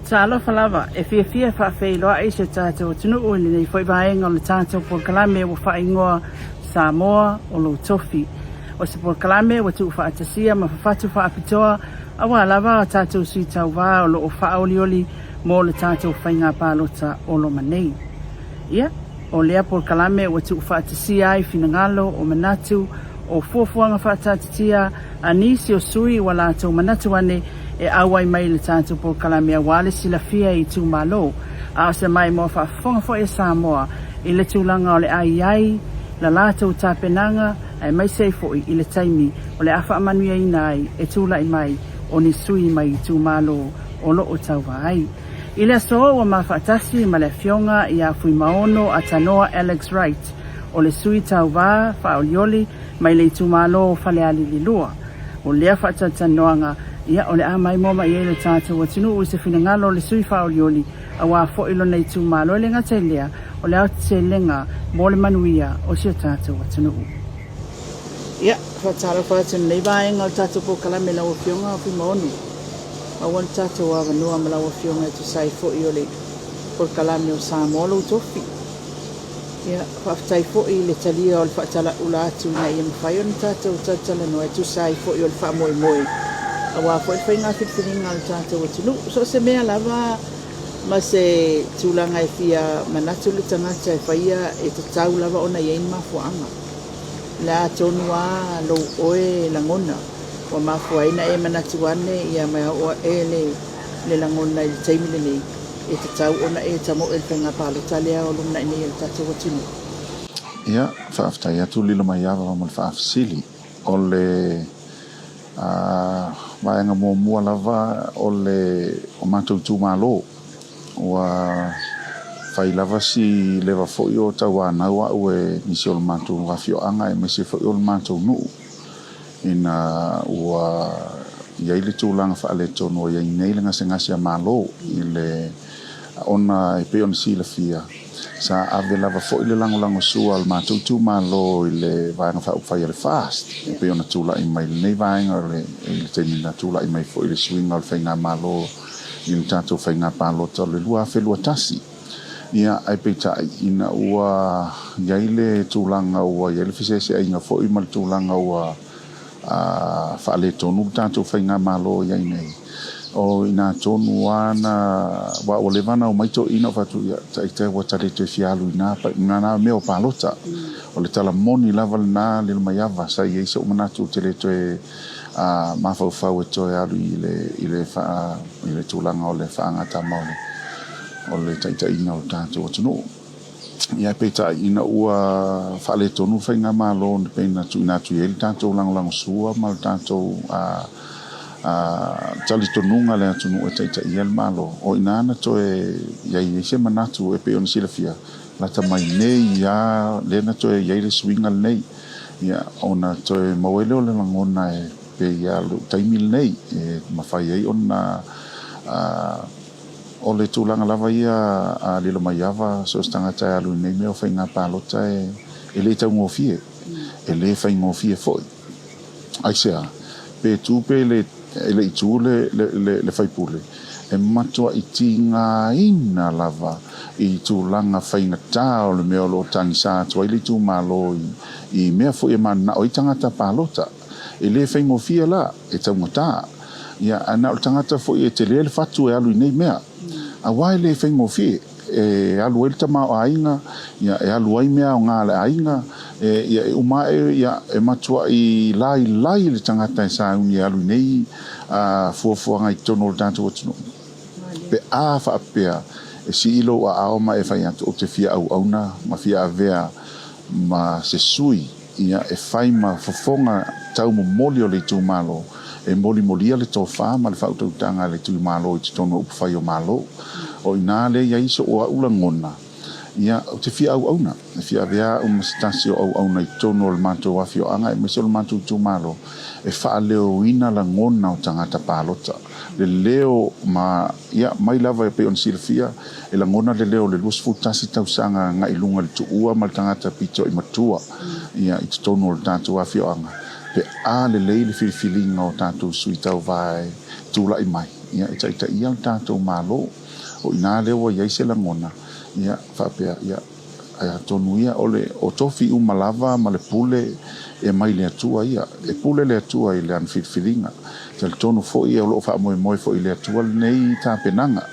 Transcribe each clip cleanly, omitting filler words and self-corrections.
Talofa lava, e fiafia e faafeiloai si o tatou atunuu i lenei foi vaega o le tatou polokalame ua faaigoa Samoa o lou tofi. O se polokalame ua tuufaatasia ma fafatu faapitoa aua lava a tatou sui tauva o lo o faaolioli mo le tatou faiga palota o loma nei. Ia, o lea polokalame ua tuufaatasia ai finagalo o manatu o fuafuaga faataatitia a nisi o sui ua latou manatu ane e auai mai i le tatou polokalame aua le silafia e itumalo, a o se maimoa faafofoga foi a Samoa i le tulaga o le a i ai la latou tapenaga aemaise ai foi i le taimi o le a faamanuiaina ai e tulai mai o ni sui mai itumalo o lo o tauva ai. I le aso ua mafaatasi ma le Afioga ia Fuimaono Atanoa Alex Wright, o le sui tauva faaolioli mai le itumalo o Falealili 2. O lea faatalatalanoaga, ia, o le a maimoa mai ai le tatou atunuu i se finagalo o le sui faaolioli aua foi lona itumalo. E le gata i lea, o le aotelega mo le manuia o si o tatou atunuu. Ia, faatalofa atu i lenei vaega o le tatou polokalame i lau Afioga Fuimaono. Maua le tatou avanoa ma lau Afioga e tusa ai foi o le polokalame o Samoa Lou Tofi. Ia, faafetai foi i le talia o le faatalaula atu ina ia mafai ona tatou talatalanoa e tusa ai foi o le faamoemoe aua foi le faiga filifiliga a le tatou atunuu. So o se mea lava ma se tulaga e fia manatu le tagata e faia e tatau lava ona i ai ni mafuaaga. O le a tonu lava lou oe lagona ua mafua ai ona e manatu ane ia ma oo ae le lagona i le taimi lenei e tatau ona e tamoe i le faiga palota lea o lumanai nei a le tatou atunuu. Ia, faafetai atu Lilomaiava mo le faafesili. O le vaega muamua lava o le o matou itumalo, ua fai lava si leva foi o tauanau au e nisi o le matou afioaga aemaise foi o le matou nuu ina ua i ai le tulaga faaletonu ua i ai nei le gasegase a Malo i le ona e pei ona silafia sa ave lava foi le lagolagosua a le matou itumalo i le Vaega Faaupufai a le FAST e pei ona tulai mai lenei vaega o le i le taimi na tulai mai foi le suiga o le faigamalo i le tatou faiga palota o le 2021. Ia, ae peitai, ina ua i ai le tulaga ua i ai le feseeseaiga foi ma le tulaga ua faaletonu le tatou faigamalo i ai nei, o i ina tonu lava na, aua ua leva ona omai toeaiina ou fai atu, ia, ita ua ta le toe fia alu i na mea o palota. O le tala moni lava lena Lilomaiava, sa i ai sou manatu ou te le toe mafaufau e toe alu i le tulaga o le faagatama o le taitaiga o le tatou atunuu. Ia peitai, ina ua faaletonu le faigamalo e pei ona tuuina atu i ai le tatou lagolagosua ma le tatou talitonuga i le atunuu e taitaia le Malo, o i ina na toe i ai se manatu e pei ona silafia, lata mai nei lava lea na toe i ai le suiga lenei, ia ona toe maua ai lea o le lagona e pei lava o lou taimi lenei e mafai ai ona O le tulaga lava ia a Lilomaiava, so o se tagata e alu i nei mea o faiga palota e le taugofie, e le faigofie foi. Aisea? Pe tu pe le e le i tu le le sui usufono, e matuai tigaina lava i tulaga faigata o le mea o lo o tagisa atu ai le itumalo i mea foi e mananao ai tagata palota. E le faigofie la, e taugata. Ia, ae na o le tagata foi e tele le fatu e alu i nei mea. Aua e le faigofie, e alu ai le tamaoaiga, ia, e alu ai mea aoga a le aiga, e, ia, e uma ae, ia, e matuai lailai le tagata e sauni e alu i nei fuafuaga i totonu o le tatou atunuu. Pe a faapea e sii lou aao ma e fai atu, ou te fia auauna ma fia avea ma se sui Ia, e fai ma fofoga taumomoli o le itumalo, e molimolia le tofa ma le faautautaga a le itumalo i totonu o upufai o Malo. O i ina lea i ai so'u a'u lagona, ia, ou te fia auauna, e fia avea a'u ma se tasi o auauna i totonu o le matou afioaga aemaise o le matou itumalo, e faaleoina lagona o tagata palota, le leo ma, ia, mai lava e pei ona silafia, E lagona le leo o le 21 tausaga agai i luga i le tuua ma le tagata pito i matua ia i totonu o le tatou afioaga pe a lelei le filifiliga o tatou sui tauva e tulai mai. ia, e taitaia le tatou Malo. O i ina lea ua i ai se lagona, ia, faapea, ia, ae atonu ia o le, o tofi uma lava ma le pule e mai le Atua ia. E pule le Atua i Lana filifiliga. E talitonu foi o lo o faamoemoe foi i le Atua lenei tapenaga.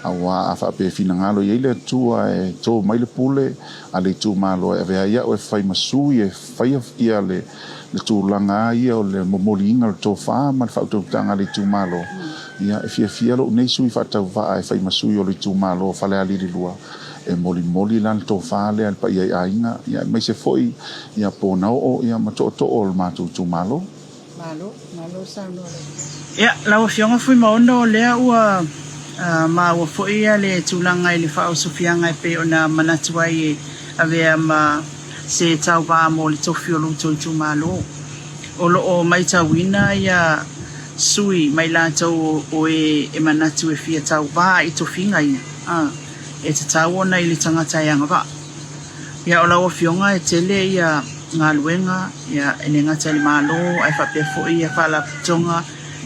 Aua a faapea e finagalo i ai le Atua e to mai le pule a le itumalo e avea ai au e fai ma sui e faia ia le, le tulaga ia o le momoliina o le tofa ma le faautautaga a le itumalo, ia e fiafia lou nei sui faatauvaa e fai ma sui o le itumalo o Falealili 2 e molimoli la le tofa lea i le paia i aiga, ia aemaise foi ia ponaoo ia ma tootoo o le matou itumalo. Malo, malo saunoa lau Afioga. Ia, lau Afioga Fuimaono, o lea ua maua foi le tulaga i le faaosofiaga e pei ona manatu ai e avea ma se tauva mo le tofi o lo outou itumalo. O lo o matauina ia sui ma i latou o e e manatu e fia tauva i tofiga ia, a, e tatau ona i le tagata e agavaa. Ia, o lau Afioga e tele ia galuega, ia, e le gata i le Malo ae faapea foi ia faalapotopotoga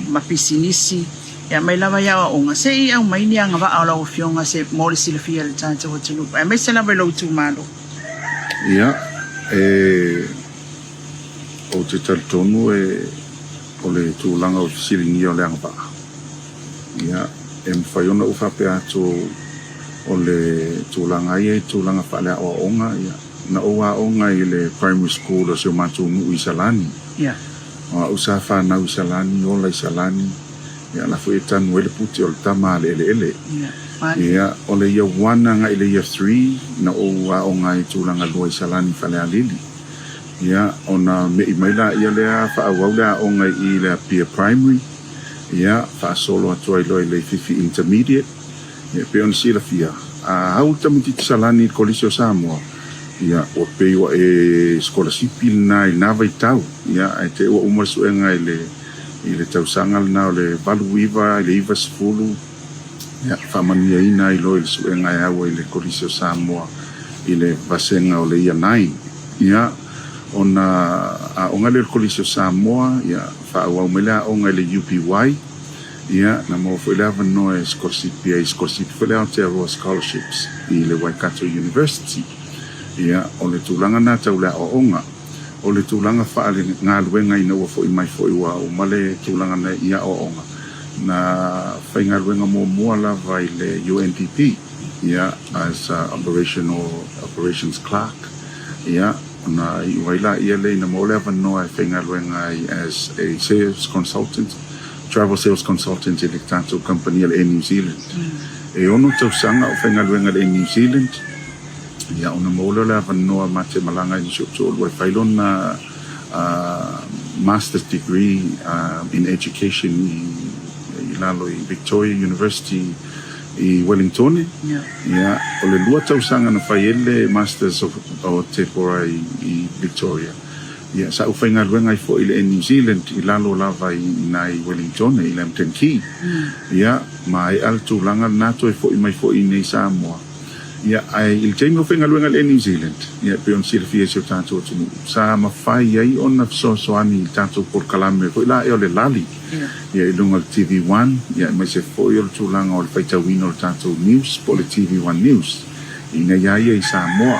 ma pisinisi, ia, mai lava i aoaoga se i aumai ni agavaa o lau Afioga se mo le silafia e le tatou atunuu aemaise lava i lou itumalo. Ia, e, ou te talitonu e, o le tulaga o le fesiligia o le agavaa, ia, e mafai ona ou faapea atu o le tulaga ia i tulaga faaleaoaoga, ia, na ou aoga i le primary school o si o matou nuu i Salani. Ia. O au sa fanau i Salani, ola i Salani, ia, la foi e tanu ai le pute o le tama a le eleele. Ia. Ia, o le year one agai i le year three, na ou aoga ai i Tulagalua i Salani Falealili. Ia, ona me'i mai laia lea faaauau le aoga i i le Apia Primary, ia, faasolo atu ai loa i Leififi Intermediate. Ia, e pei ona silafia, a au le tamaitiiti Salani i le Kolisi o Samoa, ia, ua pei ua e sikolasipi lena i lena vaitau, ia, ae te i ua uma le suega i le, i le tausaga lena o le 89 i le 90, ia, faamanuiaina ai loa i le suega e au ai i le Kolisi o Samoa i le vasega o le Year Nine. Ia, ona aoga lea o le Kolisi o Samoa, ia, faaauau mai le aoga i le UPY, ia, na maua foi le avanoa e sikolasipi ai, sikolasipi foi le Aotearoa Scholarships i le Waikato University. Ia, o le tulaga lena tau le aoaoga. O le tulaga faale-galuega ina ua foi mai foi ua uma le tulaga na i aoaoga, na faigaluega muamua lava i le UNDP, ia, as a operational, operations clerk, ia, ona iu ai laia lea ina maua le avanoa e faigaluega ai as a sales consultant, travel sales consultant i le tatou kamupani a le Air New Zealand. E ono tausaga o faigaluega i le Air New Zealand, Ia, ona maua lea o le avanoa ma te malaga ai ma si ou toalua e fai lona Master's Degree in Education i lalo i Victoria University i Wellingtone. Ia, o le lua tausaga na fai ai le Masters o Deborah i Victoria, ia, sa ou faigaluega ai foi i le Air New Zealand i lalo lava i ina i Wellingtone i Lambton Quay. Ia, maea le tulaga lena toe foi mai foi i inei i Samoa. Ia, ae i le taimi o faigaluega i le Air New Zealand, ia, e pei ona silafia e si o tatou atunuu, sa mafai ai ona fesoasoani i le tatou polokalame foi la ea o le Lali, ia, i luga o le TV One, ia, aemaise foi o le tulaga o le faitauina o le tatou news po o le TV One News, ina ia ia i Samoa.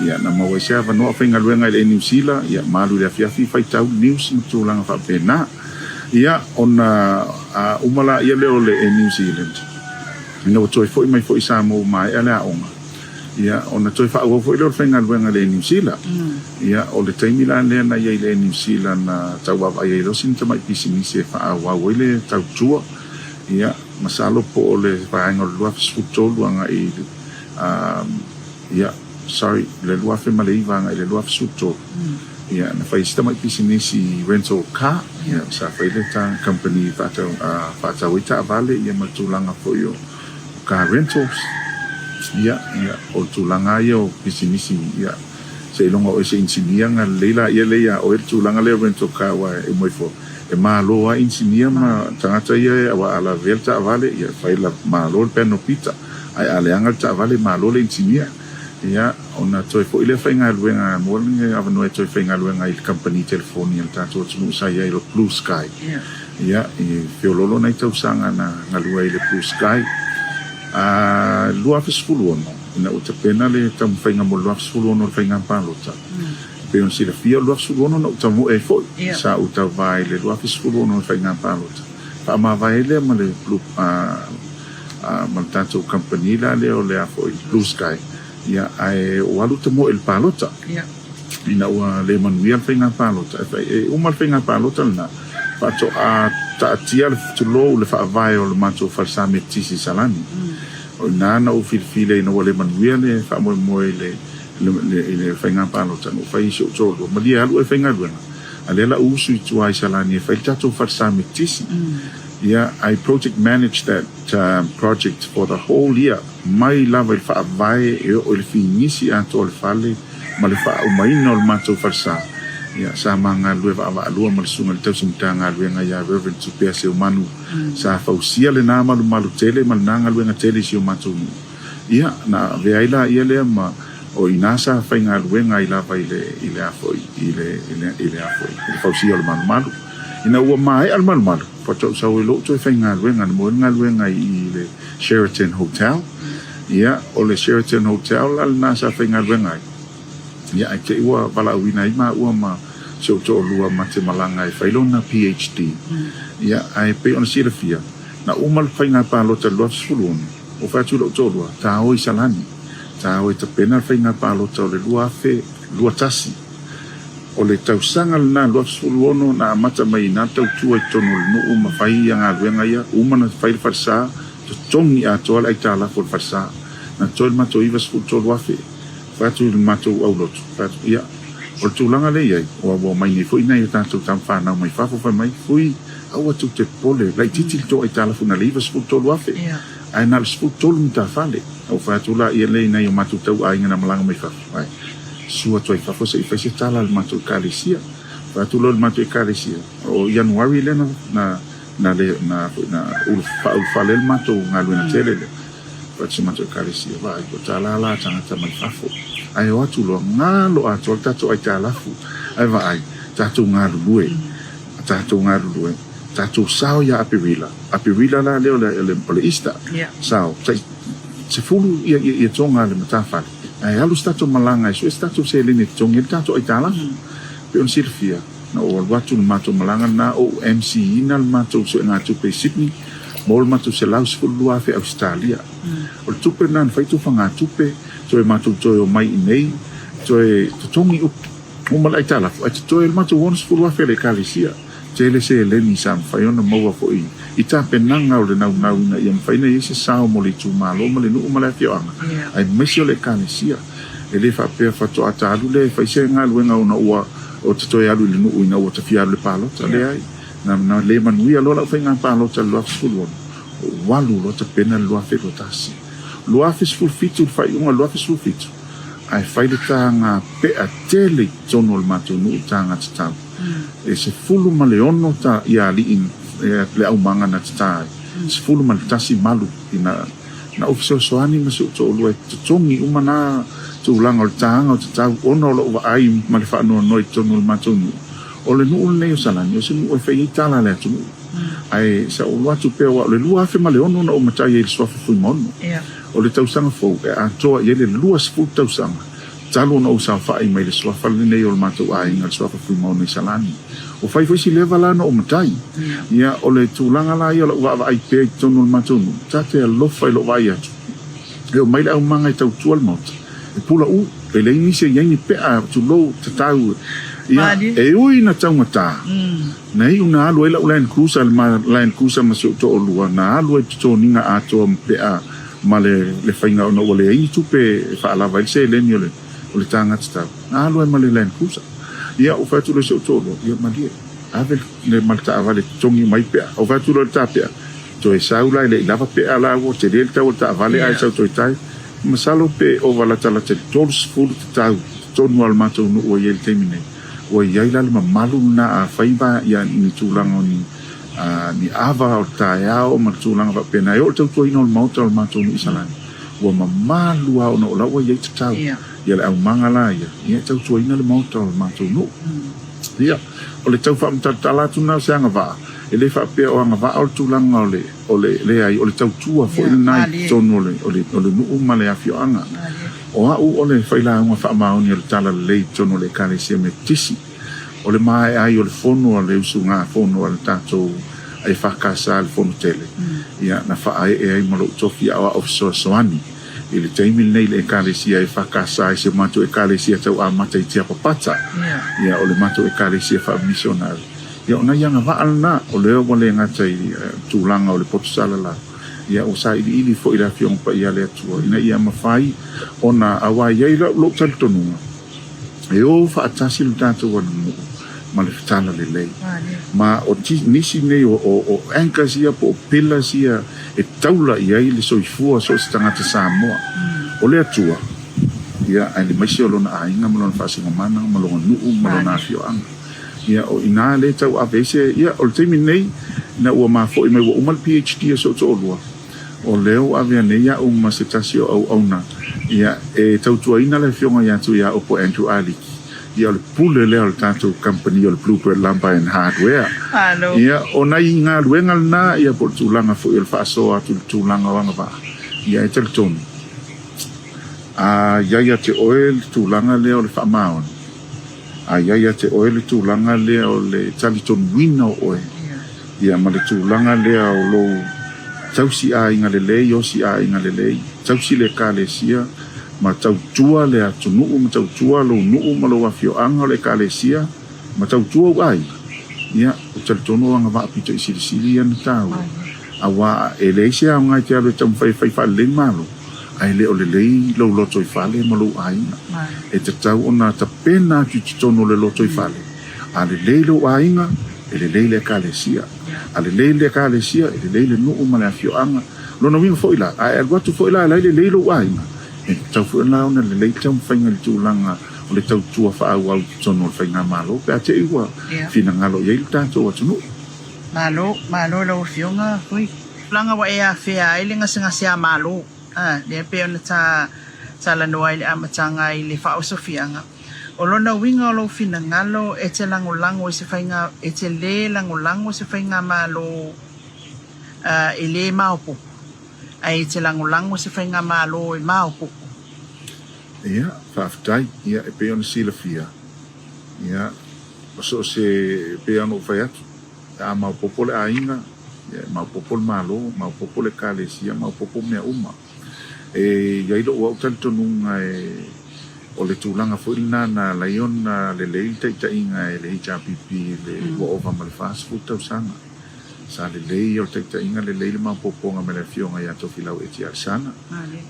Ia, na maua ai se avanoa o faigaluega i le Air New Zeala, ia, ma alu i le afiafi faitau news ma tulaga faapena. Ia, ona uma laia lea o le Air New Zealand, Ina ua toe foi mai foi i Samoa ua maea le aoga, ia, ona toe faaauau foi lea o le faigaluega i le Air New Zealand. Ia, o le taimi la lea na i ai i le Air New Zealand na tau vaavaai ai loa sina tamai pisinisi e faaauau ai le tautua. Ia, masalo po o le vaega o le 2013 agai i le, ia, sorry, le 2009 agai i le 2013, ia, na fai ai si tamai pisinisi rental car, ia, sa fai le ta company faatau, faatau ai taavale, ia, ma le tulaga foi o car rentals, ia, ia, o le tulaga lava ia o pisinisi, ia, seiloga o oe se inisinia ona lelei laia lea ia oe le tulaga lea o rental car, aua e uma ifo, e malo lava inisinia ma tagata ia, aua a lavea le taavale, ia, fai la, malo le panel beater. Ae a leaga le taavale, malo le inisinia. Ia, ona toe foi lea faigaluega, maua le avanoa e toe faigaluega ai i le kamupani telefoni a le tatou atunuu sa i ai o le Blue Sky. Ia, e feoloolo nai tausaga na galue ai i le Blue Sky. A 2016, ina ua tapena le taumafaiga mo le 2016 o le faiga palota, e pei ona silafia o le 2016 na ou tamoe ai foi, sa ou tauva i le 2016 o le faiga palota. Faamavae ai lea ma le Blue, ma le tatou kamupani la lea o le a foi Blue Sky, ia, ae ou alu tamoe i le palota. Ina ua le manuia le faiga palota, e uma le faiga palota lena, faatoa taatia le, tulou, le faavae o le matou falesa Metotisi i Salani. O i ina na ou filifili ai ina ua le manuia le faamoemoe i le, i le faiga palota, na ou fai ai si ou toalua, malie alu oe e faigaluega, a o lea la ou usu i tua i Salani e fai le tatou falesa Metotisi. Ia, I project managed that project for the whole year, mai lava i le faavae e oo i le finisi atoa o le fale, ma le faaaumaina o le matou falesa, ia, sa ma galulue vaavaalua ma le Susuga i le Tausi Matagaluega ia Rev. Tupea Seumanu, sa fausia lena malumalu tele ma lena galuega tele i si o matou nuu. Ia, na avea ai laia lea ma o i ina sa faigaluega ai lava i le, i le a foi, i le, i le, i le a foi, i le fausia o le malumalu. Ina ua maea le malumalu, faatoa ou sau ai loa ou toe faigaluega, na maua ai le galuega i le Sheraton Hotel. Ia, o le Sheraton Hotel la lena sa faigaluega ai. Ia, ae te i ua valaauina ai maua ma si ou toalua ma te malaga e fai lona PhD. Ia, ae pei ona silafia, na uma le faiga palota i le 2016, ua fai atu i lou toalua, ta o i Salani, ta o e tapena le faiga palota o le 2021. O le tausaga lena 2016 na amata mai ai na tautua i totonu o le nuu ma fai ia galuega ia, uma ona fai le falesa, totogi atoa le aitalafu o le falesa. Na totoe le matou 93 afe, fai atu i le matou aulotu, fai atu, ia, o le tulaga lea e i ai, ua omai nei foi nai o tatou tama fanau mai fafo, fai mai, Fui, aua tou te popole, laitiiti le tou aitalafu na le 93 afe, ae na o le 13 matafale. Ou fai atu laia lea i nai o matou tauaiga na malaga mai fafo, ai, sua atu ai fafo se i fai se tala a le matou ekalesia. Fai atu loa i le matou ekalesia, o Ianuari lea na, na, na le, na, foi, na ulu, faaulufale ai le matou galuega tele lea. Fai atu si matou ekalesia, vaai, ua tala la tagata mai fafo. Ae o atu loa, galo atoa le tatou aitalafu. Ae vaai, tatou galulue, tatou galulue, tatou sao ia Aperila. Aperila la lea o le, o le, o le Easter. Sao, tai 10 ia, ia, ia toga le matafale. Ae alu se tatou malaga e sue se tatou seleni e totogi ai le tatou aitalafu. Pei ona silafia, na ou alu atu i le matou malaga lena, ou MC-ina le matou suegatupe i Sydney mo le matou 112,000 Ausetalia. O le tupe lena na fai tou fagatupe, toe matou toe omai i inei, toe totogi uma le aitalafu, ae totoe le matou 60,000 a le Ekalesia. Tele seleni sa mafai ona maua foi i tapenaga o le naunau ina ia mafai ona i ai se sao mo le itumalo ma le nuu ma le afioaga, aemaise o le Ekalesia. E le faapea faatoa ta alu lea e fai se galuega ona ua o ta toe alu i le nuu ina ua ta fia alu i le palota. Leai. Na, na le manuia loa lau faiga palota i le 2016, ua alu loa tapena le 2021. 2017 i le faaiuga o le 2017, ae fai le taga pea tele i totonu o le matou nuu i taga tatau. E 16 ta ia alii le aumaga na tata ai, 11 malu ina na ou fesoasoani ma si ou toalua e totogi uma na tulaga o le taga o tatau ona o lou vaai ma le faanoanoa i totonu o le matou nuu. O le nuu lenei o Salani o se nuu e fai ai tala a le atunuu. Ae sa ou alu atu pea aua o le 2006 na ou matai ai i le Suafa Fuimaono. O le tausaga fou e atoa i ai le 20 tausaga talu ona ou saofai mai le suafa lenei o le matou aiga, le suafa Fuimaono i Salani. Ua fai foi si leva la na ou matai. Ia, o le tulaga la ia o lau vaavaai pea i totonu o le matou nuu, ta te alofa i lou vaai atu, e omai le aumaga e tautua le maota, e pulaʻu, e leai nisi e i ai ni pea, tulou, tatau. Ia, e ui ina taugata, na iu na alu ai lau Land Cruiser, le Land Cruiser ma si ou toalua, na alu ai i totoniga atoa ma pea ma le le faiga ona ua leai ni tupe e faalava ai le seleni o le o le taga tatau, na alu ai ma le Land Cruiser. Ia, ou fai atu loa i si ou toalua, ia malie, ave le ma le taavale e totogi uma ai pea. Ou fai atu loa i le ta pea, toe sau la e le i lava pea la ua tele le tau o le taavale ae sau toe tai. Masalo pe ova latalata i le 30 tatau totonu lava o le matou nuu ua i ai i le taimi nei. Ua i ai la le mamalu lena a fai ia ni tulaga o ni a ni ava o le taeao ma le tulaga faapena e oo i le tautuaina o le maota o le matou nuu i Salani, ua mamalu lava ona o la ua i ai tatau ia le aumaga la ia, ia e tautuaina le maota o le matou nuu. Ia, o le tau faamatalatala atu lena o se agavaa, e le faapea o agavaa o le tulaga o le, o le, leai, o le tautua foi lena i totonu o le, o le, o le nuu ma le afioaga. O au o le failauga faamaoni o le Talalelei i totonu o le Ekalesia Metotisi. O le maea ai o le fono a le usugafono a le tatou EFKS i le fono tele, ia, na faaee ai ma lou tofi a o au fesoasoani i le taimi lenei i le Ekalesia EFKS i si o matou Ekalesia tau amata i Tiapapata, ia, o le matou Ekalesia faamisionari. Ia, o nai agavaa lena, o lea ua le gata i le tulaga o le poto salalau, ia, ua sailiili foi le Afioga Paia a le Atua ina ia mafai ona, aua e i ai lou talitonuga, E o faatasi le tatou aganuu ma le talalelei. Ma o nisi nei o anchors ia po o pillars ia e taula i ai le soifua o so o se tagata Samoa. O le Atua, ia, aemaise o lona aiga ma lona faasinomaga ma lona nuu ma lona afioaga. Ia, o i ina lea e tau ave ai se, ia, o le taimi lenei, ina ua ma foi mai ua uma le PHD a si ou toalua, O lea ua avea nei au ma se tasi o auauna, ia, e tautuaina le Afioga ia Tuiaopo Andrew Aliki, ia, o le pule lea o le tatou kamupani o le Bluebird Lumber and Hardware. Ia, o nai galuega lena, ia, po o le tulaga foi o le faasoa atu i le tulaga o agavaa, ia, e talitonu, a i ai ia te oe le tulaga lea o le faamaoni, a i ai ia te oe le tulaga lea o le talitonuina o oe, ia ma le tulaga lea o lou tausi aiga lelei, osi aiga lelei, tausi le Ekalesia ma tautua le atunuu ma tautua lou nuu ma lou afioaga o le Ekalesia ma tautua ou aiga, ia, ou te talitonu o agavaa pito i silisili ia na taua, aua e leai se aoga e te alu e taumafai e fai faalelei le Malo, ae le o lelei lou lotoifale ma lou aiga. E tatau ona tapena atu i totonu o le lotoifale, a lelei lou aiga, e lelei le Ekalesia. A lelei le Ekalesia, e lelei le nuu ma le afioaga. O lona uiga foi la, a e alu atu foi la e la e lelei lou aiga, e tatau foi la ona lelei le taumafaiga i le tulaga o le tautua faaauau i totonu o le faigamalo pe a te i ua finagalo i ai le tatou atunuu. Malo, malo i lau Afioga Fui. Tulaga ua e afea ai le gasegase a Malo, a, lea e pei ona ta talanoa ai i le amataga i le faaosofiaga. O lona uiga o lou finagalo e te lagolago i se faiga, e te lē lagolago se faigamalo e lē maopoopo, ae e te lagolago se faigamalo e maopoopo. Ia, faafetai. Ia, e pei ona silafia, ia, o so o se, e pei lava ona ou fai atu, a maopoopo le aiga, ia, e maopoopo le Malo, maopoopo le Ekalesia, maopoopo mea uma. E i ai lou au talitonuga e o le tulaga foi lena na ala ai ona lelei le taitaiga e le HRPP i le ua ova ma le 40 tausaga. Sa lelei ia o le taitaiga, lelei le maopoopoga mai le Afioga ia Tofilau Eti Alesana,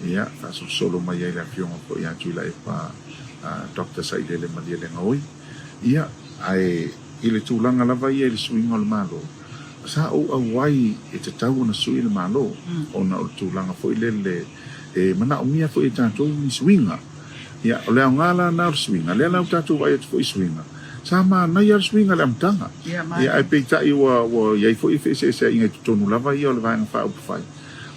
ia, faasolosolo mai ai le Afioga foi ia Tuilaepa Doctor Sailele Malielegaoi. Ia, ae i le tulaga lava ia i le suiga o le Malo, Sa ou auai e tatau ona sui le Malo, ona o le tulaga foi lele e manaomia foi e tatou ni suiga. Ia, o le aoga la lena o le suiga, lea la ua tatou vaai atu foi i suiga, sa manaia le suiga i le amataga. Ia, ae peitai ua ua i ai foi feeseeseaiga i totonu lava ia o le Vaega Faaupufai,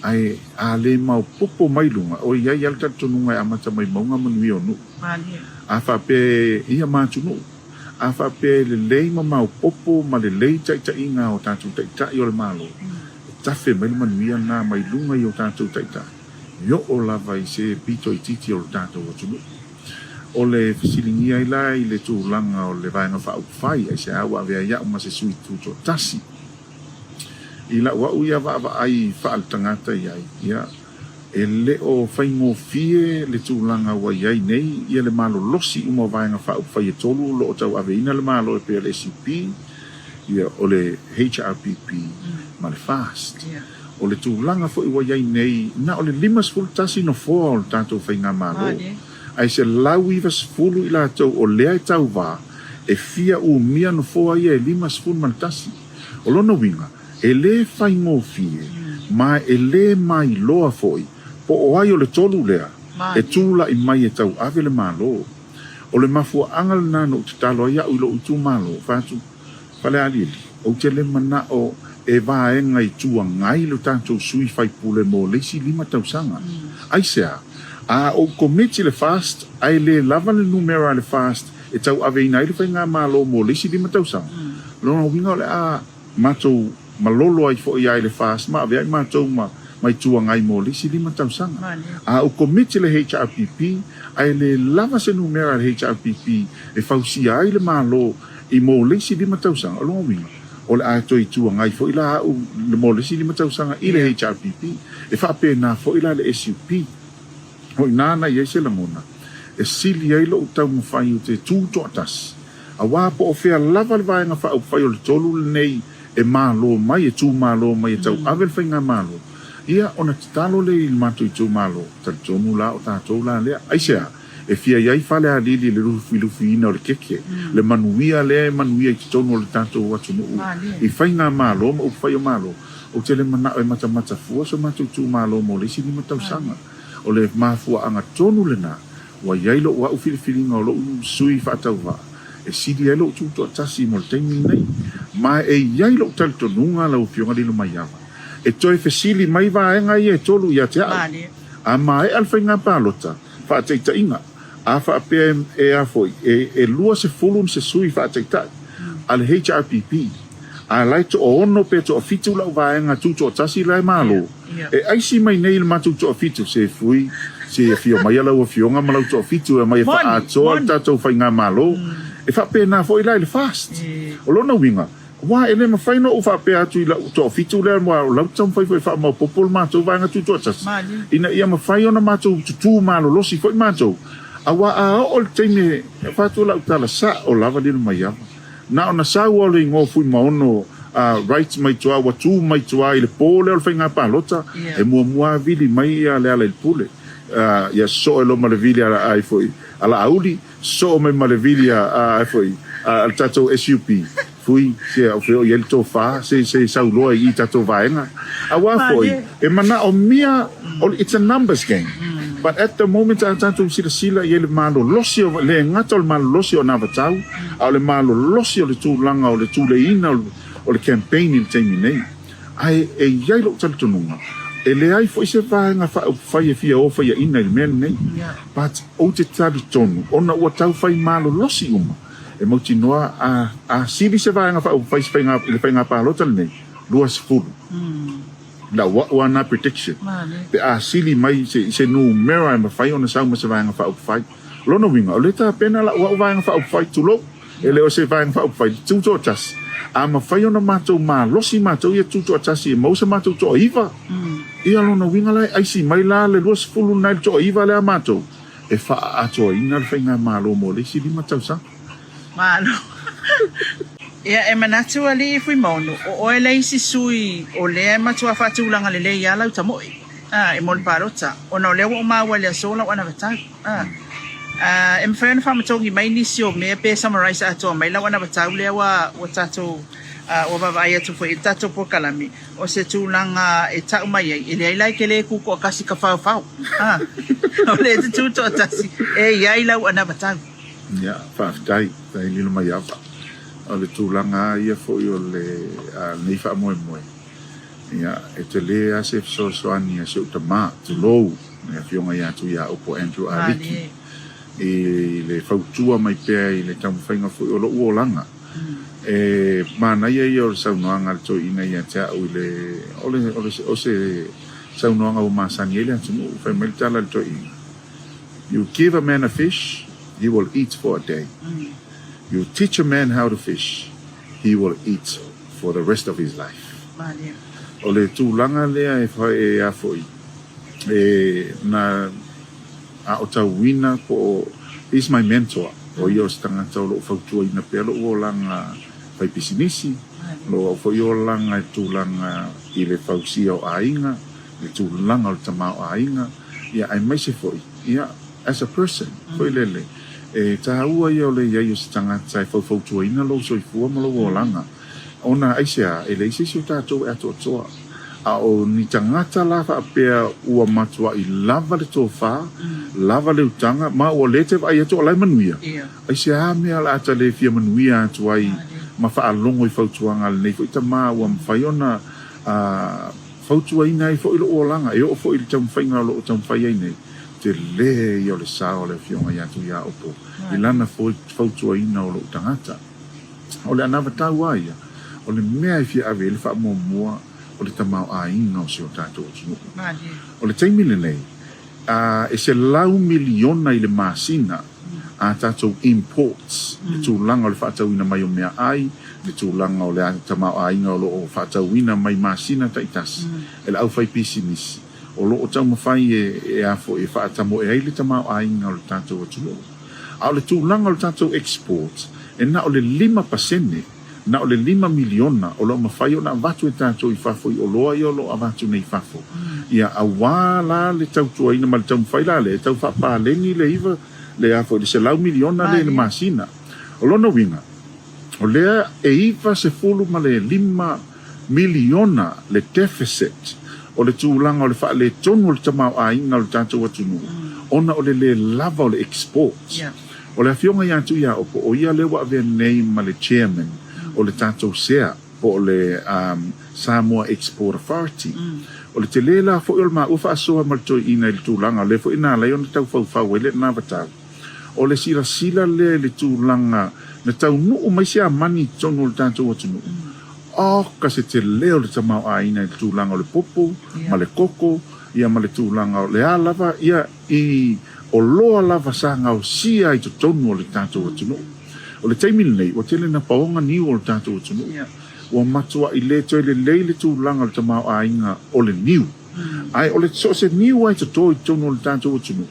ae a le maopoopo mai luga, o i ai lava le talitonuga e amata mai mauga manuia o nuu. A faapea ia ma atunuu. A faapea e lelei ma maopoopo ma lelei taitaiga a o tatou taitai o le Malo, e tafe mai le manuia lena mai luga i o tatou taitai, e oo lava i se pito itiiti o le tatou atunuu. O le fesiligia ai la i le tulaga o le Vaega Faaupufai, aisea ua avea ai au ma se sui tutoatasi i lau au ia vaavaai faaletagata i ai, ia, E le o faigofie le tulaga ua i ai nei ia le malolosi uma o Vaega Faaupufai e tolu o lo o tauaveina le Malo e pei o le SUP, ia, o le HRPP ma le FAST. O le tulaga foi ua i ai nei, na o le 51 nofoa o le tatou Faigamalo, ae 190 i latou o lea e tauva e fia umia nofoa ia e 51. O lona uiga, E le faigofie, ma e le mailoa foi po o ai o le tolu lea e tulai mai e tauave le Malo. O le mafuaaga lena na ou tatalo ai au i lou itumalo, fai atu, Falealili, ou te le manao e vaega Itu Agai lo tatou sui faipule mo le isi lima tausaga. Aisea? A ou komiti le FAST ae le lava le numera a le FAST. e tauaveina ai le Faigamalo mo le isi 5 tausaga. O lona uiga o le a matou malolo ai foi lava i le FAST ma avea ai matou ma ma Itu Agai mo le isi 5 tausaga. A ua commit le HRPP ae le lava se numera a le HRPP e fausia ai le Malo i mo le isi 5 tausaga, o lona uiga o le a toe Itu Agai foi la au mo le isi 5 tausaga i le HRPP. E faapena foi la le SUP. O i ina na i ai se lagona e sili ai lou taumafai ou te tu toatasi, aua po o fea lava le Vaega Faaupufai o le tolu lenei e malo mai, e tumalo mai e tauave le faigamalo, ia ona tatalo lea i le matou itumalo, talitonu la o tatou la lea. Aisea? E fia i ai Falealili i le lufilufiina o le keke, le manuia lea e manuia i totonu o le tatou atunuu i faigamalo ma upufai o Malo. Ou te le manao e matamata fua so matou itumalo mo le isi 5 tausaga. O le mafuaaga tonu lena ua i ai lou au filifiliga o lou sui faatauvaa e sili ai lou tutoatasi mo le taimi lenei. Ma e i ai lou talitonuga lau Afioga Lilomaiava, e toe fesili mai vaega ia e tolu ia te au. A maea le faiga palota, faataitaiga, a faapea e a foi, e 20 se sui faataitai a le HRPP, a la e toaono pe toafitu lau vaega tutoatasi la e malo, E aisi mai nei le matou toafitu, se fui, se afio maia lau afioga ma lau toafitu e aumai e faaatoa le tatou faigamalo. E faapena foi la i le FAST. O lona uiga, aua e le mafai ona ou faapea atu i lau toafitu lea aua o lau taumafai foi e faamaopoopo le matou vaega tutoatasi, ina ia mafai ona matou tutu malolosi foi matou, aua a oo i le taimi e avatu lau tala sao lava Lilomaiava, Na ona sau lava o le igoa o Fuimaono Wright mai tua, ua tu mai tua i le po lea o le faiga palota, e muamua lava vili mai Lealailepule, ia sosoo ai loa ma le vili a ai foi a Laauli, sosoo mai ma le vili a ai foi a le tatou SUP, Fui, se o fea o i ai le tofa, se se sau loa i i tatou vaega. Aua foi, e manaomia, it's a numbers game. But at the moment a tatou silasila i ai le malolosi, e le gata o le malolosi o anavatau, a o le malolosi o le tulaga o le tuleiina o le campaign i le taimi nei. Ae e i ai lou talitonuga, e leai foi se vaega faaupufai e fia o faiaina i le mea lenei. But ou te talitonu, ona ua tau fai malolosi uma, e mautinoa a, a sili se vaega faaupufai se faiga, i le faiga palota lenei, 20. Lau au lava na prediction, pe a sili mai se, se numera e mafai ona sau ma se vaega faaupufai. O lona uiga, o lea e tapena lau au Vaega Faaupufai, tulou, e le o se Vaega Faaupufai, le Tutoatasi. A mafai ona matou malosi matou ia Tutoatasi e maua se matou toaiva, ia lona uiga la e aisi mai la le 20 lena i le toaiva lea a matou e faaatoaina le faigamalo mo le isi 5 tausaga. Malo. Ia, e manatu alii Fuimaono, o oe le isi sui o lea e matua faatulaga lelei lava lau tamoe, a, e mo le palota, ona o lea ua ou maua i le aso lau anavatau. A, a, e mafai ona faamatogi mai nisi o mea pe summarize atoa mai lau anavatau lea ua, ua tatou, a, ua vaavaai atu foi i le tatou polokalame, o se tulaga e tau mai ai, e leai la e te le tu toatasi ka faofao. A, o lea e te tu toatasi, e i ai lau anavatau. Ia, faafetai, faafetai Lilomaiava. O le tulaga lava ia foi o le, a, lenei faamoemoe, ia, e tele lava se fesoasoani a si ou tama, tulou, le Afioga ia Tuiaopo Andrew Aliki, i le fautua mai pea i le taumafaiga foi o lou olaga. E manaia ia o le saunoaga a le toeaina ia te au i le, o le, o le, o se saunoaga ua masani ai le atunuu, fai mai le tala a le toeaina, You give a man a fish, he will eat for a day. You teach a man how to fish, he will eat for the rest of his life. O le tulaga lea e whai e a foi, e na aotauina po o, he's my mentor, o ia o se tagata o lo o fautuaina pea lou olaga fai pisinisi, lou au foi olaga i tulaga i le fausia o aiga, le tulaga o le tamaoaiga, ia aemaise foi, ia, as a person, foi lele, e taua ia o le i ai o se tagata e faufautuaina lou soifua ma lou olaga, ona aisea, e leai se isi o tatou e atoatoa. A o ni tagata la faapea ua matuai lava le tofa, lava le utaga, ma ua le te vaai atu o la e manuia, aisea mea o le a ta le fia manuia atu ai ma faalogo i fautuaga a lenei foi tama ua mafai ona fautuaina ai foi lou olaga e oo foi i le taumafaiga o lo o taumafai ai nei. Tele ia o le sao a le Afioga ia Tuiaopo i lana fautuaina o lou tagata. O le anavatau lava ia, o le mea e fia ave i ai le faamuamua o le tamaoaiga o si o tatou atunuu. O le taimi lenei, e $100 miliona i le masina a tatou imports, le tulaga o le faatauina mai o meaai, le tulaga o le tamaoaiga o lo o faatauina mai masina taitasi e le aufaipisinisi o lo o taumafai e a foi e faatamoe ai le tamaoaiga o le tatou atunuu. A o le tulaga o le tatou export, e na o le 5%, na o le $5 miliona o lo o mafai ona avatu e tatou i fafo i oloa ia o lo o avatu nei i fafo. Ia, aua la le tautuaina ma le taumafai la lea e tau faapaleni le iva le a foi le $100 miliona lea i le masina. O lona uiga, o lea e $95 miliona le deficit o le tulaga o le faaletonu o le tamaoaiga o le tatou atunuu ona o le lē lava o le export. O le Afioga ia Tuiaopo, o ia lea ua avea nei ma le chairman o le tatou sea po o le Samoa Export Authority. O le telē la foi o le maua faasoa ma le toeaina i le tulaga lea foi na ala ai ona tau faufau ai lena vatau. O le silasila lea i le tulaga na taunuu mai siamani i totonu o le tatou atunuu, oka se telē o le tamaoaiga i le tulaga o le popo ma le koko ia ma le tulaga o le a lava ia i oloa lava sa gaosia i totonu o le tatou atunuu. O le taimi lenei, ua tele ina paoga niu o le tatou atunuu. Ua matuai le toe lelei le tulaga o le tamaoaiga o le niu. Ae o le so o se niu lava e toto i totonu o le tatou atunuu,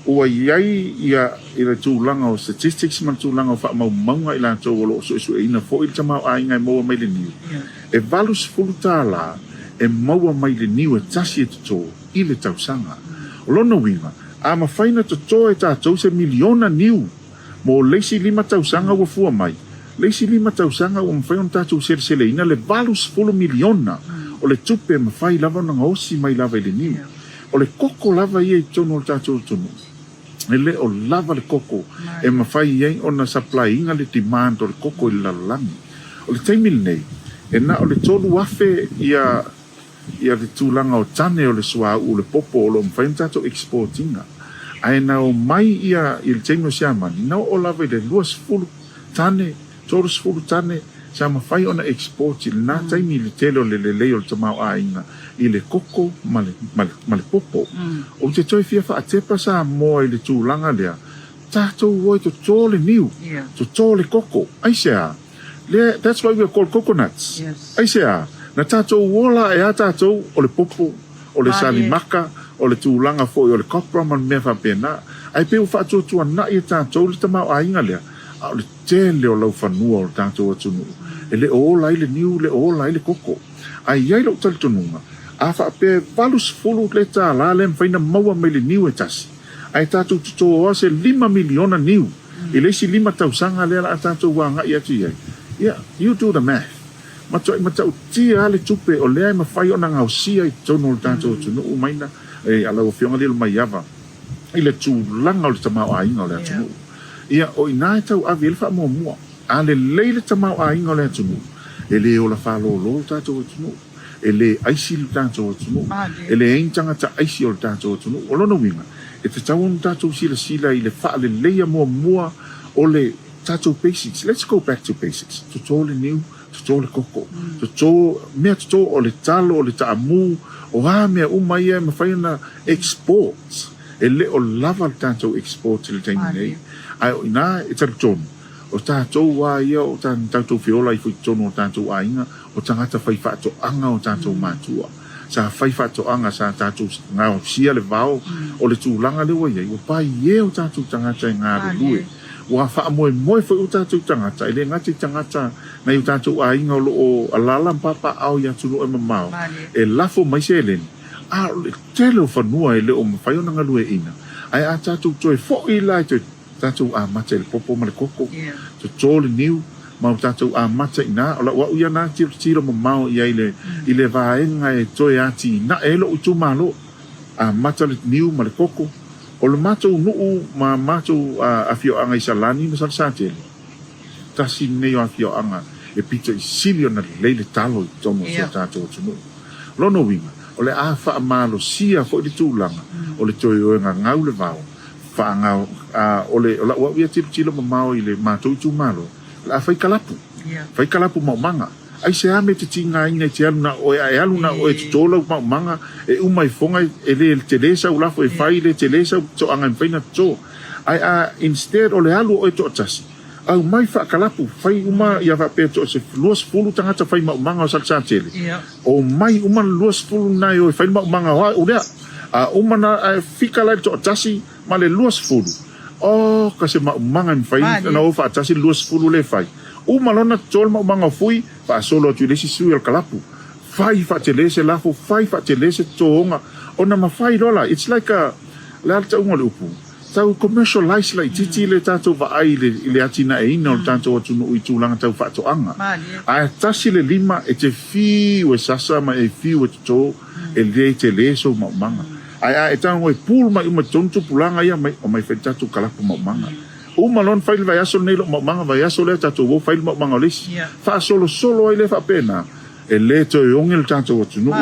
ua i ai ia le tulaga o statistics ma le tulaga o faamaumauga a i latou o lo o suesueina foi le tamaoaiga e maua mai le niu, e $80 e maua mai le niu e tasi e toto i le tausaga. O lona uiga, a mafai ona toto e tatou se miliona niu mo le isi 5 tausaga ua fua mai, le isi 5 tausaga ua mafai ona tatou seleseleina le $80 miliona o le tupe e mafai lava ona gaosi mai lava i le niu. O le koko lava ia i totonu o le tatou atunuu, e le o lava le koko e mafai ai ona supply ina le demand o le koko i le lalolagi. O le taimi lenei, e na o le 3,000 ia ia le tulaga o tane o le suauu o le popo o lo o mafai ona tatou export ina. Ae na omai ia i le taimi o Siamani, na oo lava i le 20 tane, 30 tane sa mafai ona export i lena taimi i le tele o le lelei o le tamaoaiga i le koko ma le, ma le, ma le popo. Ou te toe fia faatepa Samoa i le tulaga lea, tatou o e toto le niu, toto le koko. Aisea? Lea, that's why we are called coconuts. Aisea? Na tatou ola e a tatou o le popo, o le salimaka, o le tulaga foi o le copra ma le mea faapena. Ae pei ua faatuatuanai e tatou le tamaoaiga lea, a o le tele o laufanua o le tatou atunuu e le o ola ai le niu, le o ola ai le koko. Ae i ai lou talitonuga, a faapea e 80 le $ lea e mafai ona maua mai le niu e tasi, ae tatou totoa se $5 miliona niu i le isi 5 tausaga lea o le a tatou agai atu i ai, ia, you do the math. Matuai matautia lava le tupe o lea e mafai ona gaosia i totonu o le tatou atunuu maina e a lau Afioga Lilomaiava i le tulaga o le tamaoaiga o le atunuu. Ia, o i ina e tau ave i ai le faamuamua. A lelei le tamaoaiga o le atunuu, e le ola faalolo le tatou atunuu, e le aisi le tatou atunuu, e leai ni tagata aisi o le tatou atunuu. O lona uiga, e tatau ona tatou silasila i le faaleleia muamua o le tatou basics. Let's go back to basics. Toto le niu, toto le koko, toto mea toto o le talo, o le taamu, o a mea uma ia e mafai ona export. E le o lava le tatou export i le taimi nei, ae o i ina e talitonu, o tatou lava ia o tatou feola ai foi i totonu o tatou aiga, o tagata faifaatoaga o tatou matua. Sa faifaatoaga, sa tatou gaosia le vao o le tulaga lea ua i ai, ua paie o tatou tagata e galulue. Ua faamoemoe foi o tatou tagata, e le gata i tagata nai o tatou aiga o lo o alaala ma papaaao i atunuu e mamao, e lafo mai seleni, a o le tele o fanua e le o mafai ona galueaiina. Ae a tatou toe foi la e toe tatou amata i le popo ma le koko, toto le niu, ma ua tatou amata i ina. O lau au ia na tilotilo mamao i ai i le vaega e toe atinae ai lou itumalo. Amata le niu ma le koko. O le matou nuu ma matou afioaga i Salani ma Salesatele, tasi lenei o afioaga e pito i sili ona lelei le talo i totonu o si o tatou atunuu. O lona uiga, o le. O le a faamalosia foi le tulaga o le toe o e gagau le vao, faagao, a, o le, o lau au ia tilotilo mamao i le matou itumalo, o le a fai kalapu, fai kalapu maumaga. Aisea mea e te tigaina e te alu na o oe, a e alu na o oe e toto lau maumaga, e uma ifoga e le tele sau lafo e fai, le tele sau toaga e mafai ona toto. Ae a instead o le alu o oe toatasi, aumai faakalapu, fai uma ia faapea toa se 20 tagata fai maumaga o Salesatele, omai uma le 20 lena e o e fai le maumaga o au lea. A uma na ae fika la i le toatasi ma le 20, oka se maumaga e mafai ona o faatasi le 20 lea e fai. Uma loa ona toto le maumaga o Fui, faasolo atu i le isi sui o le kalapu. Fai faatele se lafo, fai faatele se totoga, ona mafai loa la, it's like a, o le a le tauga o le upu? Tau commercialize laitiiti le tatou vaai i le atinaeina o le tatou atunuu i tulaga tau faatoaga. Ae tasi le lima e te fiu e sasa ma e fiu e toto, e le tele sou maumaga. Ae a e tago e pull mai uma i totonu tupulaga ia, mai, omai fai le tatou kalapu maumaga. Uma loa ona fai le vaiaso lenei lou maumaga, vaiaso lea tatou o fai le maumaga o le isi. Faasolosolo ai lea faapena, e le toe oge le tatou atunuu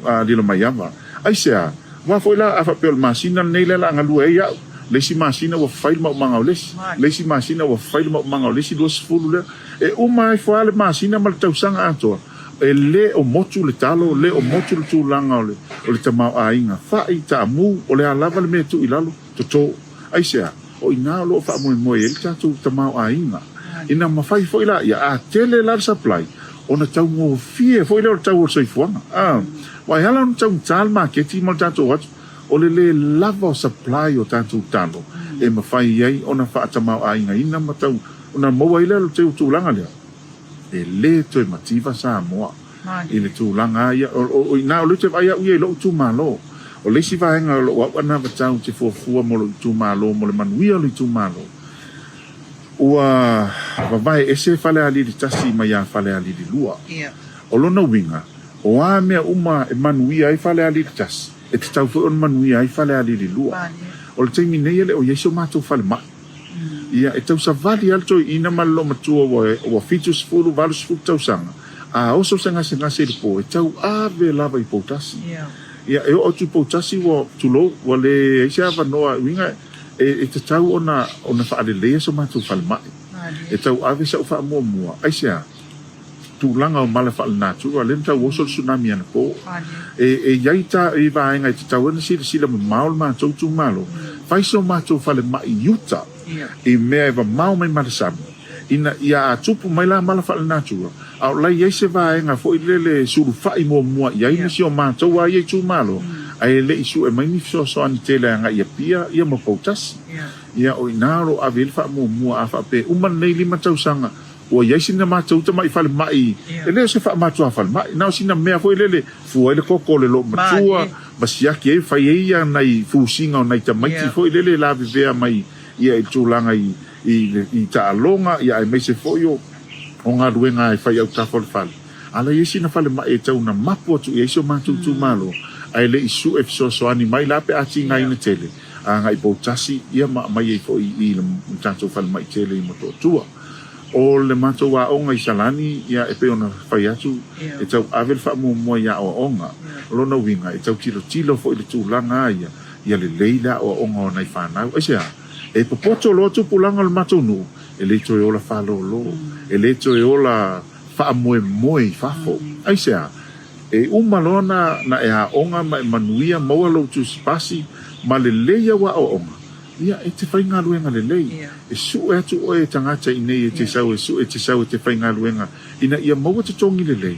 a Lilomaiava. Aisea? Aua foi la a faapea o le masina lenei lea o le a galue ai au, le isi masina ua fai le maumaga o le isi, le isi masina ua fai le maumaga o le isi 20 lea. E uma ai foi lava le masina ma le tausaga atoa, e le o motu le talo, le o motu le tulaga o le tamaoaiga. Fai, taamu, o le a lava le mea e tuu i lalo, toto. Aisea? O i ina o lo o faamoemoe ai le tatou tamaoaiga. Ina mafai foi la, ia, a tele la le supply, ona taugofie foi lea o le tau o le soifuaga. A, aua e ala ona taugata le maketi ma le tatou atu, o le le lava o supply o tatou talo e mafai ai ona faatamaoaigaina ma tau, ona maua ai lea o le tulaga lea, e le toe mativa Samoa. I le tulaga lava ia, o i ina o lea ou te vaai au ia i lou itumalo. O le isi vaega o lou au anavatau ou te fuafua mo lou itumalo mo le manuia o le itumalo, ua vavae ese Falealili 1 mai ia Falealili 2. O lona uiga, o a mea uma e manuia ai Falealili 1, e tatau foi ona manuia ai Falealili 2. O le taimi nei e le o i ai so matou falemai. Ia, e tausavali lava le toeaina ma le loomatua ua, ua 70, 80 tausaga, a oso se gasegase i le po, e tauave lava i Poutasi. Ia, e oo atu i Poutasi ua, tulou, ua leai se avanoa, uiga e, e tatau ona, ona faaleleia so matou falemai. E tauave sau faamuamua. Aisea? tulaga o mala faalenatura, lea na tau oso le tsunami anapo. E, e i ai ta, i vaega e tatau ai ona silasila mamao le matou itumalo, fai so matou falemai i uta, i mea e mamao mai ma le sami, ina ia a tupu mai la mala faalenatura, a o la i ai se vaega foi lele e sulufai muamua i ai nisi o matou a ia itumalo, ae le i sue mai ni fesoasoani tele agai i Apia ia ma Poutasi. Ia, o i ina o lo o ave i ai le faamuamua, a faapea e uma lenei 5 tausaga, Ua i ai sina matou tamai falemai, e le o se faamatuafalemai, na o sina mea foi lele, fua ai le koko o le loomatua, ma siaki ai, fai ai ia nai fusiga o nai tamaiti foi lele e lavevea mai ia i le tulaga i, i, i taaloga, ia aemaise foi o, o galuega e fai autafa o le fale. A la i ai sina falemai e tau na mapu atu i ai si o matou itumalo, ae le i sue fesoasoani mai la pe a tigaina tele, agai Poutasi, ia ma aumai ai foi i le tatou falemai tele i Motootua. O le matou aoga i Salani, ia, e pei ona fai atu, e tau ave le faamuamua i aoaoga. O lona uiga, e tau tilotilo foi i le tulaga ia, ia lelei le aoaoga o nai fanau. Aisea? E popoto loa tupulaga o le matou nuu, e le toe ola faalolo, e le toe ola faamoemoe i fafo. Aisea? E uma loa na e aoga ma e manuia, maua lou tusipasi ma lelei au aoaoga, Ia, e te faigaluega lelei. E sue atu oe e tagata i nei e te sau e sue, e te sau e te faigaluega ina ia maua totogi lelei.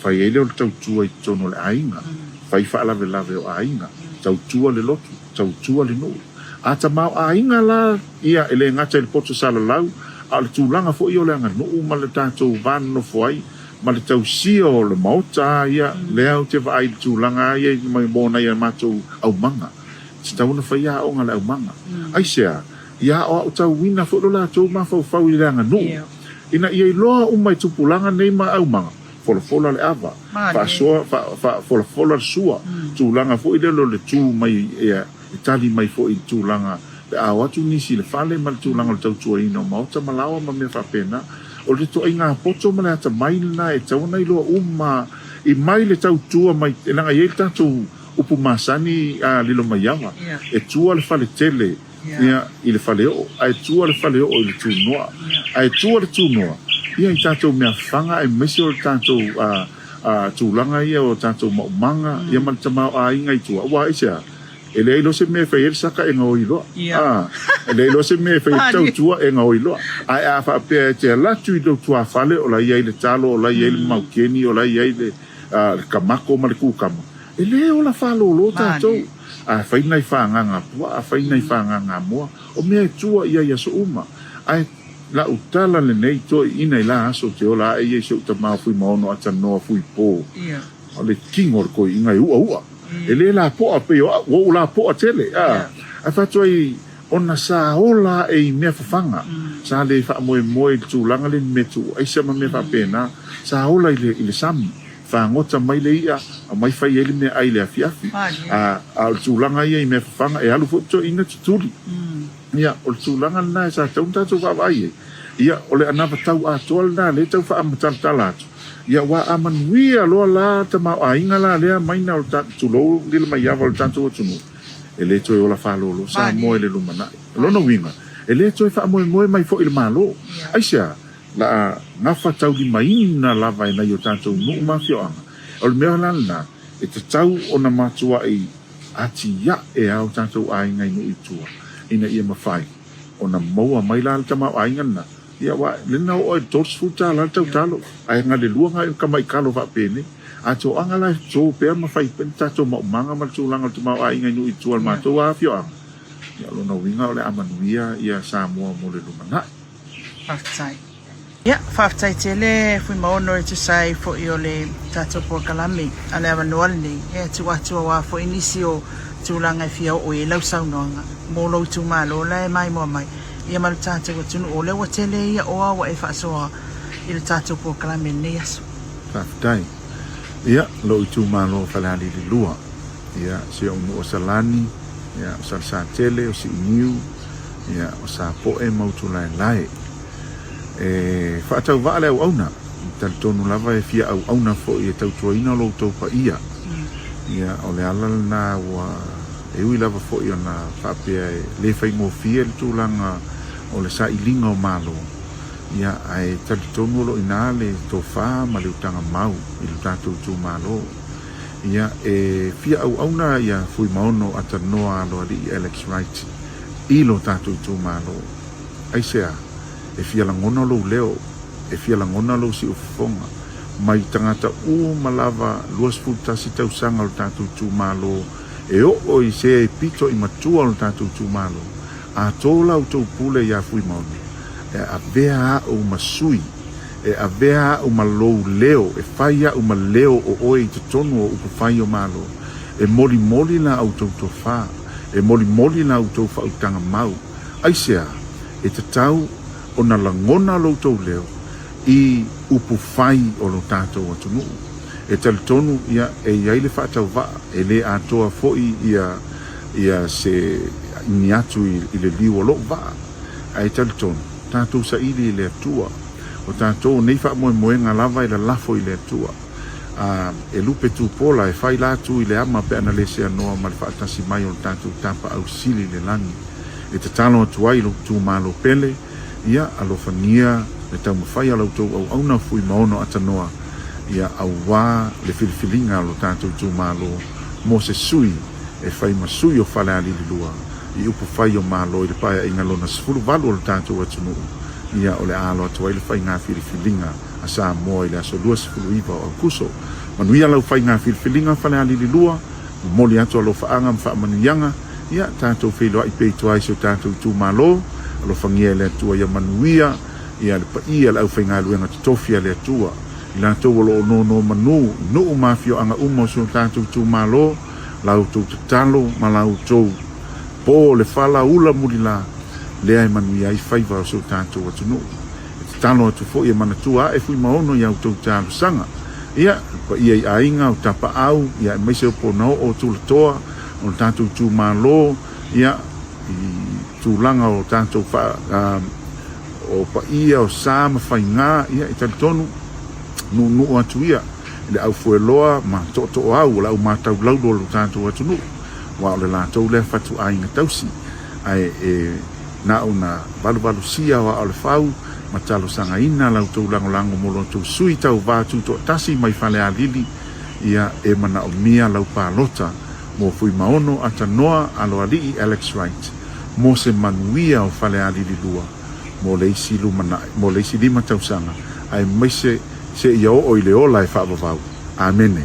Fai ai lea o le tautua i totonu o le aiga. Fai faalavelave o aiga. Tautua le lotu. Tautua le nuu. A tamaoaiga la ia e le gata i le poto salalau, a o le tulaga foi o le aganuu ma le tatou va nonofo ai ma le tausia o le maota a ia, lea ou te vaai i le tulaga a ia mo nai a matou aumaga. Tatau ona fai aoga a le aumaga. Aisea? Ia aoaotauina foi lo latou mafaufau i le aganuu, ina ia iloa uma i tupulaga nei ma aumaga, folafola le ava, faasoa, folafola le sua, tulaga foi lele o le tu mai, ia, e tali mai foi i le tulaga pe a o atu nisi i le fale ma le tulaga o le tautuaina o maota ma laoa ma mea faapena. O le ituaiga poto ma le atamai lena e tatau ona iloa uma. I mai le tautua mai, leaga e i ai le tatou upu masani a Lilomaiava, e tua le faletele ia, i le faleoo, ae tua le faleoo i le tunoa, ae tua le tunoa ia i tatou mea fafaga aemaise o le tatou tulaga ia o tatou maumaga ia ma le tamaoaiga i tua. Aua aisea? E leai loa se mea e fai ai le saka e gaoi loa. A, e leai loa se mea e fai ai le tautua e gaoi loa. Ae a faapea e te alu atu i lou tuafale o la e i ai le talo, o la e i ai le maukeni, o la e i ai le kamako ma le kukama, e le ola faalōlō tatou. A fai nai fagaga puaa, fai nai fagaga moa, o mea e tua i ai aso uma. Ae lau tala lenei toeaiina i la aso ou te ola ae ia i si ou tama o Fuimaono Atanoa Fuipo, o le kino o le toeaina e uaua. E le lapoa pei o au, ua ou lapoa tele. A, ae fai atu ai, ona sa ola ae i mea fafaga, sa le faamoemoe i le tulaga lea i mea tuuaisa ma mea faapena, sa ola i le, i le sami. Fagota mai le i'a, aumai fai ai le meaai i le afiafi. A, a o le tulaga ia i mea fafaga, e alu foi le toeaina tutuli. Ia, o le tulaga lena e sa tatau ona tatou vaavaai ai. Ia, o le anavatau atoa lena lea e tau faaamatalatala atu. Ia, aua a manuia loa la tamaoaiga la lea maina o le ta, tulou Lilomaiava o le tatou atunuu, e le toe ola faalolo Samoa i le lumanai. O lona uiga, e le toe faamoemoe mai foi i le Malo. Aisea? La a gafataulimaina lava e nai o tatou nuu ma afioaga. O le mea la lena, e tatau ona matuai atiae a o tatou aiga i nuu i tua, ina ia mafai ona maua mai la le tamaoaiga lena. Ia aua lena oo ai i le 30 tala le tautalo, ae galelua nai o tamaikalo faapenei. A toaga la e to pea ma fai pea le tatou maumaga ma le tulaga o le tamaoaiga i nuu i tua o le matou afioaga, ia o lona uiga o le a manuia ia Samoa mo le lumanai. Faafetai. Ia, faafetai tele Fuimaono e tusa ai foi o le tatou polokalame a le avanoa lenei. Ia, e tuu atu aua foi nisi o tulaga e fia oo i ai lau saunoaga mo lou itumalo la e maimoa mai, ia ma le tatou atunuu o lea ua tele ia oa ua e faasoa i le tatou polokalame i lenei aso. Faafetai. Ia, lou itumalo o Falealili 2. Ia, si ou nuu o Salani, ia, o Salesatele, o Siuniu, ia, o Sapoe ma Utulaelae. E faatauvaa le auauna, e talitonu lava e fia auauna foi e tautuaina lo outou paia. Ia, o le ala lena ua e ui lava foi ona faapea e le faigofie le tulaga o le sailiga o Malo, ia, ae talitonu o lo o i ina le tofa ma le utaga mau i lo tatou itumalo. Ia, e fia auauna ia Fuimaono Atanoa Aloalii Alex Wright i lo tatou itumalo. Aisea? E fia lagona lou leo, e fia lagona lou siufofoga, mai tagata uma lava 21 tausaga o le tatou itumalo e oo i se e pito i matua o le tatou itumalo, a tō la outou pule iā Fuimaono, e avea a'u ma sui, e avea a'u ma lou leo, e fai a'u ma leo o oe i totonu o upufai o Malo, e molimoli la outou tofa, e molimoli la outou faautaga mau. Aisea? E tatau ona lagona lo outou leo i upufai o lo tatou atunuu. E talitonu ia e i ai le faatauvaa, e le atoa foi ia ia se ni atu i le liu o lou vaa, ae talitonu, tatou saili i le Atua. O tatou nei faamoemoega lava e lalafo i le Atua. A e lupe tupola, e fai la atu i le ama pe ana le seanoa ma le faatasi mai o le tatou Tapaau Sili i le lagi. E tatalo atu ai lou itumalo pele, ia alofagia le taumafai a la outou auauna Fuimaono Atanoa, ia auā le filifiliga a lo tatou itumalo mo se sui e fai ma sui o Falealili 2 i upu fai o Malo i le Paeaiga lona 18 o lo tatou atunuu, ia o le a alo atu ai le faiga filifiliga a Samoa i le aso 29 o Aokuso. Manuia lau faiga filifiliga Falealili 2, momoli atu alofaaga ma faamanuiaga, ia tatou feiloai pea i tua i si o tatou itumalo, alofagia e le Atua ia manuia ia le paia le aufaigaluega totofi a le Atua, i latou o lo o nonomanu i nuu ma afioaga uma o si o tatou itumalo, la outou tatalo ma la outou po le fala ula mulila lea e manuia ai faiva o si o tatou atunuu. E tatalo atu foi e manatua ae Fuimaono i a outou talosaga. Ia, le paia i aiga o Tapaau, ia aemaise o Ponaoo o Tulatoa, o le tatou itumalo, ia, i tulaga o tatou faa, o paia o sa ma faiga, ia, e talitonu, nuunuu atu ia. i le aufueloa ma tootooau o le aumataulau o lo tatou atunuu, aua o le latou lea fatuaiga tausi, ae e na ona valuvalusia o aa o le fau ma talosagaina la outou lagolago mo lo outou sui tauva tutoatasi mai Falealili, ia e manaomia lau palota mo Fuimaono Atanoa Aloalii Alex Wright mo se manuia o Falealili 2 mo le isi lumanai mo le isi 5 tausaga aemaise seia oo i le ola e faavavau. Amene.